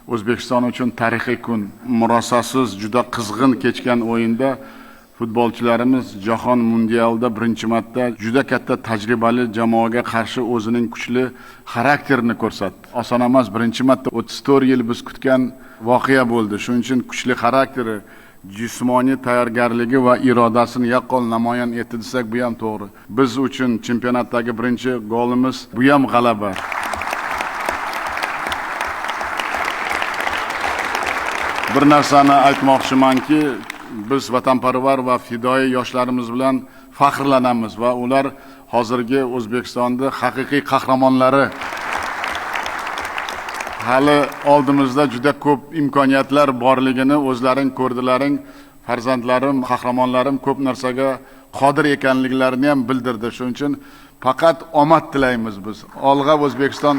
O'zbekiston uchun tarixiy kun. Murosasiz, juda qizg'in kechgan o'yinda futbolchilarimiz jahon mundialida birinchi marta juda katta tajribali jamoaga qarshi o'zining kuchli xarakterini ko'rsatdi. Oson emas, birinchi marta 34 yil biz kutgan voqea bo'ldi. Shuning uchun kuchli xarakteri, jismoniy tayyorgarligi va irodasini yaqqol namoyon etdi desak, bu ham to'g'ri. Biz uchun chempionatdagi birinchi golimiz, bu ham g'alaba. Bir narsani aytmoqchimanki, biz vatanparvar va fidoyi yoshlarimiz bilan faxrlanamiz va ular hozirgi O'zbekistonda haqiqiy qahramonlari. Hali oldimizda juda ko'p imkoniyatlar borligini o'zlaring ko'rdilaring. Farzandlarim, qahramonlarim ko'p narsaga qodir ekanliklarini ham bildirdi. Shuning uchun faqat omad tilaymiz biz. Olg'a O'zbekiston!